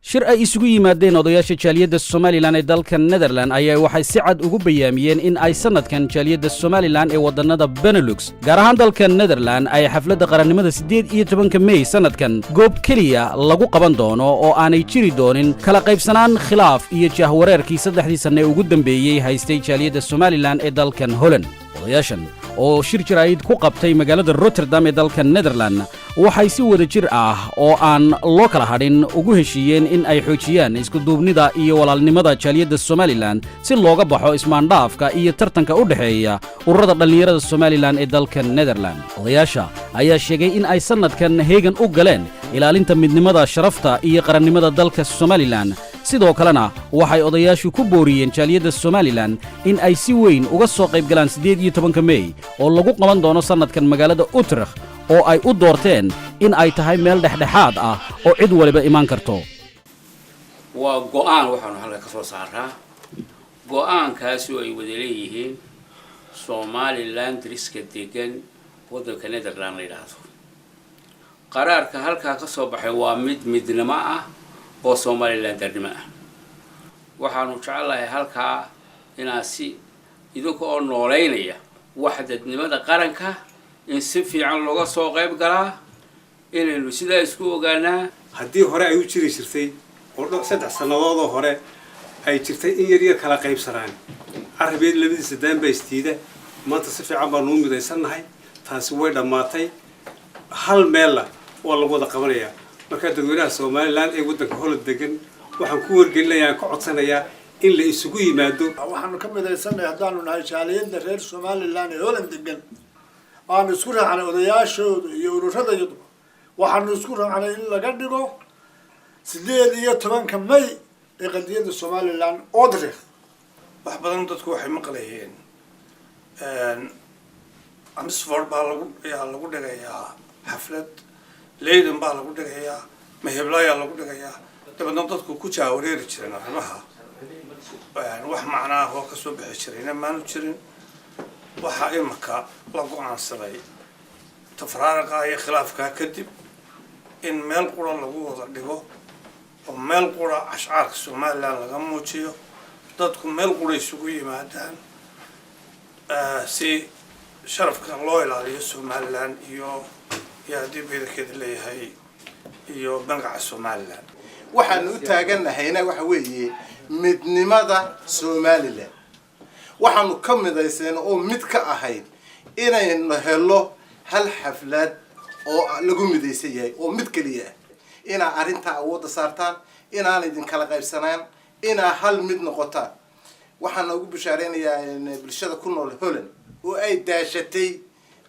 Shir ay isugu yimaadeen odayaasha jaaliyadda Somaliland ee dalka Netherland ayaa waxay si cad ugu bayaamiyeen in ay sannadkan jaaliyadda Somaliland ee waddannada Benelux, gaar ahaan dalka Netherland, ay xafladda qarannimada 18-ka Mey sannadkan goob keliya lagu qaban doono oo aanay jiri doonin kala qaybsanaan, khilaaf iyo jahwareerkii 3dii sanne ee ugu dambeeyey haystay jaaliyadda Somaliland ee dalkan Holland. Odayaashan oo shir jaraa'id ku qabtay magaalada Rotterdam ee dalka Netherland waxay si wada jir ah oo aan loo kala hadhin ugu heshiiyeen in ay xoojiyaan iskuduubnida iyo walaalnimada jaaliyadda Somaliland si looga baxo ismaandhaafka iyo tartanka u dhexeeya ururada dhallinyarada Somaliland ee dalka Netherland. Odayaasha ayaa sheegay in ay sannadkan heegan u galeen ilaalinta midnimada, sharafta iyo qarannimada dalka Somaliland. Sidoo kalena waxay odayaashu ku booriyeen jaaliyadda Somaliland in ay si weyn uga soo qayb galaan 18-ka Mey oo lagu qaban doono sannadkan magaalada Utrecht, oo ay u doorteen in ay tahay meel dhexdhexaad ah oo cid waliba imaan karto. Waa go'aan waxaanu halka ka soo saaraa, go'aankaasi oo ay wada leeyihiin Somalilandriska degan waddanka Netherland la yidhaahdo. Qaraarka halkaa ka soo baxay waa mid midnimo ah oo Somalilandernimo ah. Waxaanu jecellahay halkaa inaad si idinka oo nooleynaya waxdadnimada qaranka in si fiican looga soo qayb galaa, inaynu sidaa isku ogaanaa. Haddii hore ay u jiri jirtay oo 3 sannadoodoo hore ay jirtay in yar yar kala qaybsanaan, carabeed labadiisa daan baa isdiida, maanta si fiican baan nuu midaysannahay. Taasi way dhammaatay. Hal meella waa lagu wada qabanayaa. Markaa dadweynaha Somaliland ee waddanka Holland degan waxaan ku wargelinayaa, ka codsanayaa in la isugu yimaado. Waxaanu ka midaysannahay, haddaanu nahay jaaliyadda reer Somaliland ee Holland degan, aanu isku raacnay odayaashooda iyo ururadayadu, waxaanu isku raacnay in laga dhigo 18-ka May ee qadiyadda Somaliland Utrecht. Wax badan dadku waxay maqlayeen Amersfoort baa lagu ayaa lagu dhigayaa xaflad, Leyden baa lagu dhigayaa, Meheblaayaa lagu dhigayaa. Dabeedna dadku ku jaawareeri jireen arrimaha. Wax macnaah oo kasoo bixi jirayna maanu jirin. Waxaa imika la go'aansaday tafraariqa iyo khilaafkaa kadib in meel qura lagu wada dhigo oo meel qura ashcaarka Somaliland laga muujiyo, dadku meel qura isugu yimaadaan, si sharafka loo ilaaliyo Somaliland iyo haddii bedelkeeda leeyahay iyo magaca Somaliland. Waxaanu u taaganahayna waxa weeye midnimada Somaliland. Waxaanu ka midayseen oo mid ka ahayd inaynu helo hal xaflad oo lagu midaysan yahay oo mid keliya ah. Inaa arrintaa awoodda saartaan, inaan idinkala qaybsanaan, inaa hal mid noqotaan. Waxaana ugu bishaareynayaa bulshada ku nool Holland oo ay daashatay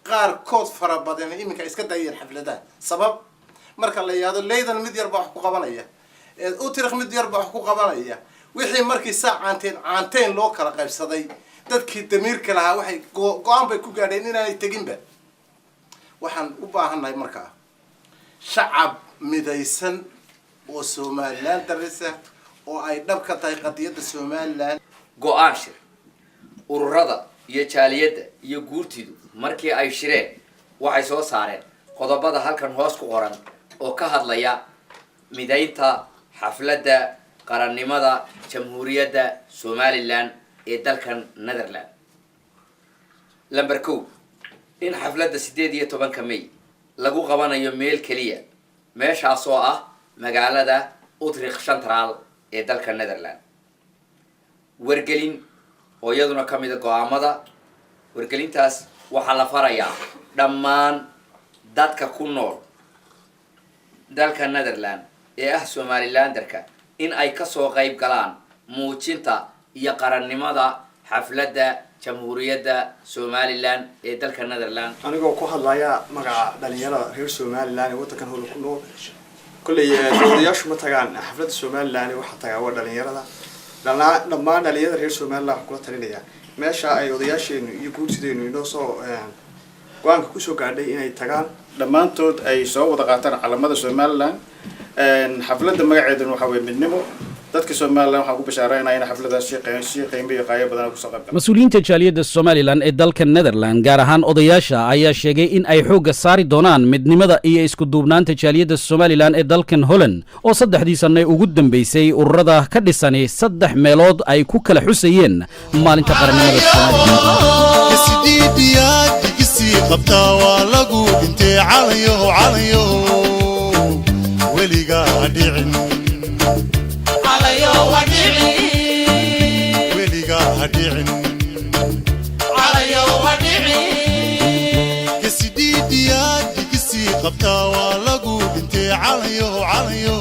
qaarkood fara badan iminka iska dayeen xafladaha. Sabab marka la yidhaahdo Leyden mid yar baa wax ku qabanaya, Utrecht mid yar baa wax ku qabanaya, wixii markii saa caanteen caanteen loo kala qaybsaday, dadkii damiirka lahaa waxay go'aan bay ku gaadheen inaanay teginba. Waxaan u baahannahay markaa shacab midaysan oo Somaliland darisa oo ay dhab ka tahay qadiyadda Somaliland. Go'aan shir. Ururada iyo jaaliyadda iyo guurtidu markii ay shireen waxay soo saareen qodobada halkan hoos ku qoran oo ka hadlaya midaynta xafladda qarannimada Jamhuuriyadda Somaliland ee dalkan Netherland. Number 1, in xafladda 18-ka May lagu qabanayo meel keliya, meeshaas oo ah magaalada Utrecht Centraal ee dalka Netherland. Wargelin oo iyaduna ka mid a go'aamada. Wargelintaas waxaa la farayaa dhammaan dadka ku nool dalka Netherland ee ah Somalilanderka in ay kasoo qayb galaan muujinta iyo qarannimada xafladda Jamhuuriyadda Somaliland ee dalka Netherland. Anigoo ku hadlaya magaca dhalinyarada reer Somaliland ee waddankan Holland ku nool, kolley odayaashu ma tagaan xafladda Somaliland, waxaa tagaa waa dhalinyarada. Dhammaan dhalinyarada reer Somaliland waxaan kula talinayaa meesha ay odayaasheenu iyo guursideenu inoo soo go'aanka kusoo gaadhay inay tagaan. Dhammaantood ay soo wada qaataan calamada Somaliland. Xafladda magaceeduna waxaa weye midnimo. Dadka Dadka Somaliland waxaan ku bashaaraynaya in xafladaas si qiimo iyo qaayo badan kusoo qayb galaan. Mas-uuliyiinta jaaliyadda Somalilan ee dalka Netherland, gaar ahaan odayaasha, ayaa sheegay in ay xoogga saari doonaan midnimada iyo isku duubnaanta jaaliyadda Somalilan ee dalkan Holland, oo 3dii sanne ugu dambeysay ururada ka dhisani saddex meelood ay ku kala xusayeen maalinta qarannimada Somalilan. Sidiidiyaadigisii qabtaa waa lagu dhintay. Calayow, calayow, weligaa ha dhicin, weligaa ha dhicin. Kasidiidiyaadigisii qabtaa waa lagu dhintay. Calayow, calayow.